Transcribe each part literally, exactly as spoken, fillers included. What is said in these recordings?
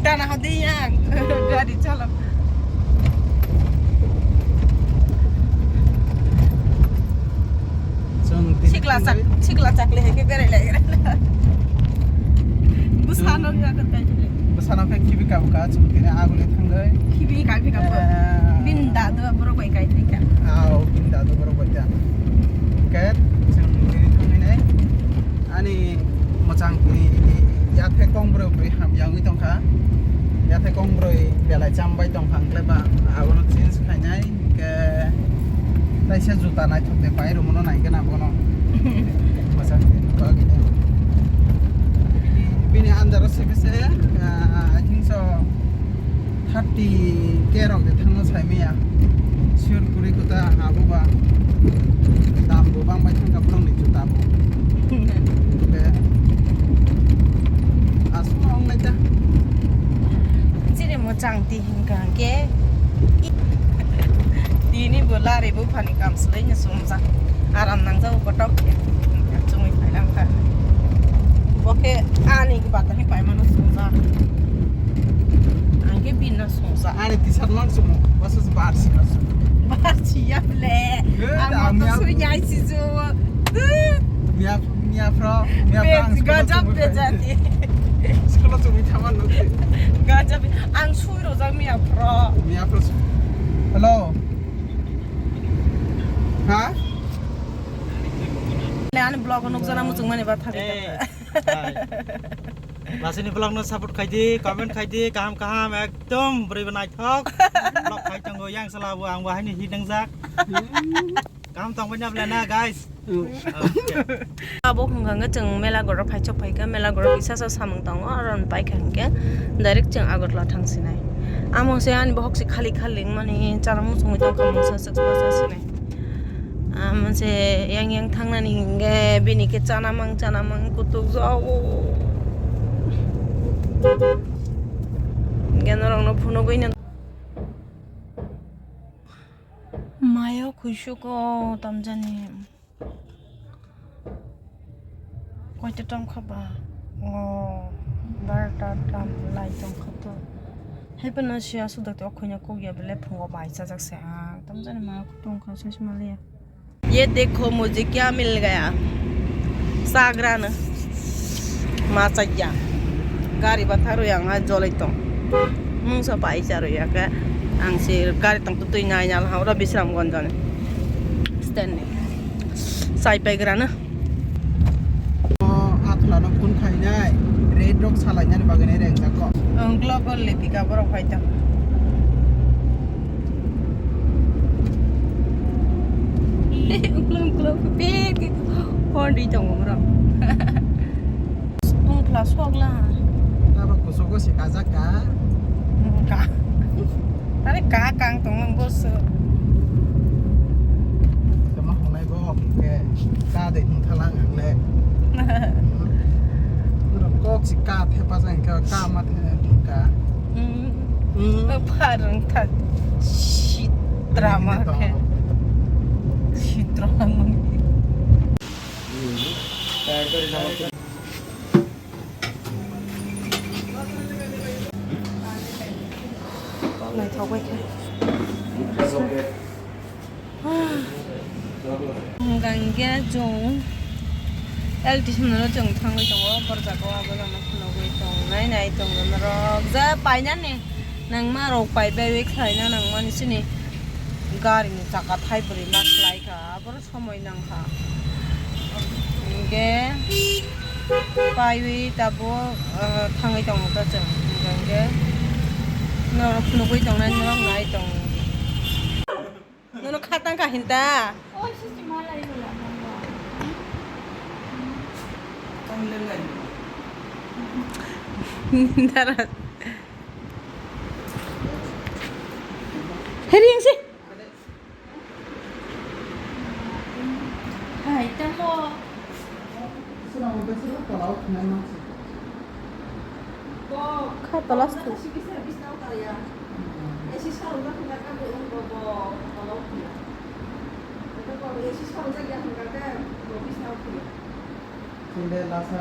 Tana hodi yang gari chalok. Chwng tini sikla chak, thangwi sikla chakli hai khe berai lai. Bwsano ya khe tai. Bwsano khe khibi kabu ka chwng tini aguli thangwi. Khibi kai phi kabu. Eh. Bin da do borok bai kai phi ka. Aw, bin da do borok bai da. Khe chwng tini thangwi nai. Ani mwchangni yathek kong bwrwi bwrwi hamya wngwi tongkha. Yathek kong bwrwi belai chambai tongkha, hwnkhe ba abono change khainai, hwnkhe taisa juta naithok de pai rwmano naikhe na bono. Mwchangni bagwino. Bini under o se khe se, ah, I think so, thirty K rok de thangno saimaya. Sure kwrwi kwta abo ba. Dam bo bang bai thangkha borokni juta bo. Be. Aswk ma wngnai ta. Chini mwchang ti hinkha hwnkhe. Tini bo lari buphani kam swlaino chumjak. Aram nangjago kotok khe. Chumui phailangkha. Bo khe ani batani paimano chumjak. Ang khe bini no songsa. Ani t-shirt mang sumo, basa se bar si bar sumo. Bar si ya ble. Eh, ang da, mo to miya, sui nyai si jo. Miya, miya pro, miya pro, ang school gajab chumui bejati. School chumui thaman no. Gajab, ang sui rojak miya pro. Miya pro. Hello. Ha? Le ani vlog nuk jana muchung mani ba thagi. Eh, hai. Lasini vlog no support khai di, comment khai di, kaham kaham, ekdom bwrwi bo naithok. Vlog khai tongo, yang sala bo, ang bo haini hit nangjak. Kaham tong bai na bla na, guys. Hmm. Okay. Abo hwnkha hwnkhe chwng mela goro phaichok phaikha, mela goro kisa sa samung tongo, aro paikha hwnkhe direct chwng Agartala thang sinai. Among se ani bohok se khali khali mani chana muchungwi tongkha, mungsa swk masa sinai. Amo se yang yang thangnani hwnkhe bini khe chana mang chana mang kutuk jago. Hwnkhe norokno phunugwi no. Mayo khuisugo tamjani. Koita tongkha ba? O, barota tam lai tongkha to. Hai phano siya sudak to, o khuina kok ya bele phungo bai chajak se. Ah, tamjani ma tongkha se sima le. Ye dekho, mujhe kya mil gaya? Chagra no. Ma chajya. Gari batharwi ang ha jolai tong. Mungsa bai charwi ya khe. Ang se gari tong to twi nai nal ha ora Bisramganj ni. Stand ni. Sai pai gra na. O atla no phun khainai, red rok salainani bagwi nai rengjak kok. Ang global le pika borok phai tong. Uklok uklok pik pondri tongo borok. Wng phla sok la. Tabok kusugo se kajak ka. Ka. Tare ka kang tong nang boso. Tama honai bo ke ka de hung thalang ang le. Kok si ka the pa jang ka, ka ma the ka. Hmm. Hmm. Parang that. Sitra ma ke. Sitra ma. Naithok bai khe. Hwnkha hwnkhe chwng L T C no chwng thangwi tongo, borjak o abo no phunugwi tongnai nai tongo norok je painani nangma rok pai bai khlaina nangmani chini gari ni chakka thaibrwi ma khlai kha. Somoi nangkha. Hingke paiwi tabuk, ah, thangwi tongo ta chwng. Hingke norok phunugwi tongnai, norok nai tong. Nono khatang kha hinta. Dara. Heri yang sih. Hai, tamo. Kha tola se. Chwng de lasa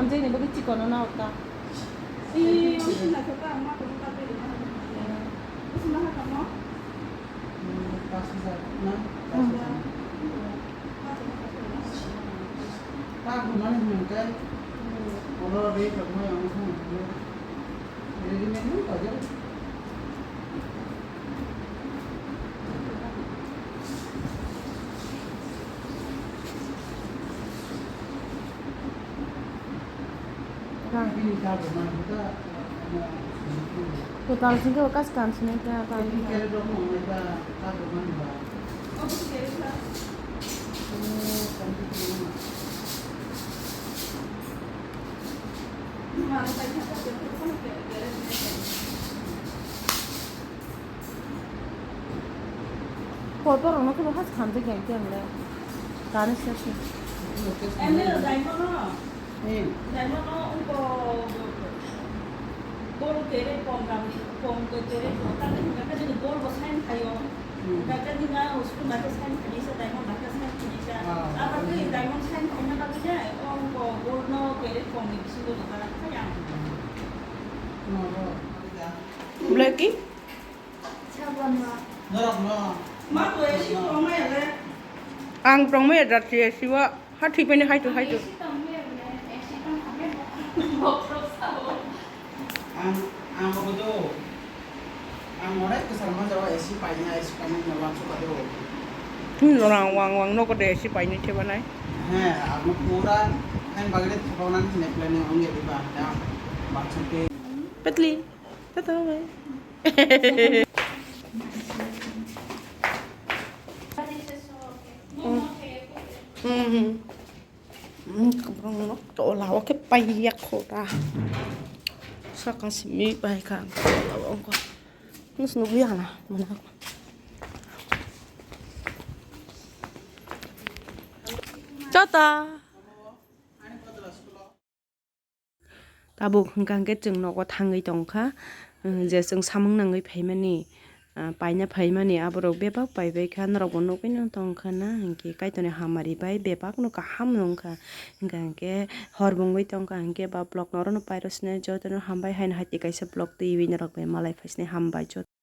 hamjakni bagwi chikon no nahor ta. Ee, ang sina khe ta, ang ma tongwi ta tei rwma. Bwswk nahar tamo? Hmm, pas hajar na? Hmm. Ta hwnmani hwnkhe, oro rate rok no ang hwnwi. Readymade no paijak. Total singke o kas kam sinai ka ta. Kotor ono kebo has khamjak yang khe ang le. Tani sesni. Emne lo daimon no. Hmm. Daimon no ungko gol kere pom ram ni, pom kere pom ta ni hingka khe ni gol bo sign khayo. Hmm. Hingka khe ni na school ma khe sign khani sa, daimon ma khe sign khani sa. Ah. Aba khe daimon sign khani na bagwi ne, ungko gol no kere pom ni bisingo ni kala kha yang. Hmm. No, no. Blacky? Ang tongmaya jat si siwa ha thik mani haitu haitu. Ang, ang obo do. Ang orai kwchar ma jawa A C paina, A C paina na wansuk ka do. Hmm, rang wang wang noko de A C paina theba nai. He, ang pura ang bagre theba nang ne planning ong ya diba. Ya, wansuk ke. Petli. Tata bai. Hmm. Hmm. Hmm, kabrang no to lawa ke paiya khota. Saka simi pai ka lawa ko. Nus nubi ana mana. Tata. Tabuk hwnkha hwnkhe chwng nogo thangwi tongkha, je chwng samung nangwi phaimani, paina phaimani aborok bebak paibaikha, norokbo nugwino tongkha na, hinkhe Kaitorni hamari bai bebakno kaham nungkha, hwnkha hinkhe hor bo wngwi tongkha, hinkhe ba vlogno orono pairw sinai jotono hambai haino haikhe kaisa vlog twiwi norok bai malai phaisinai hambai joto.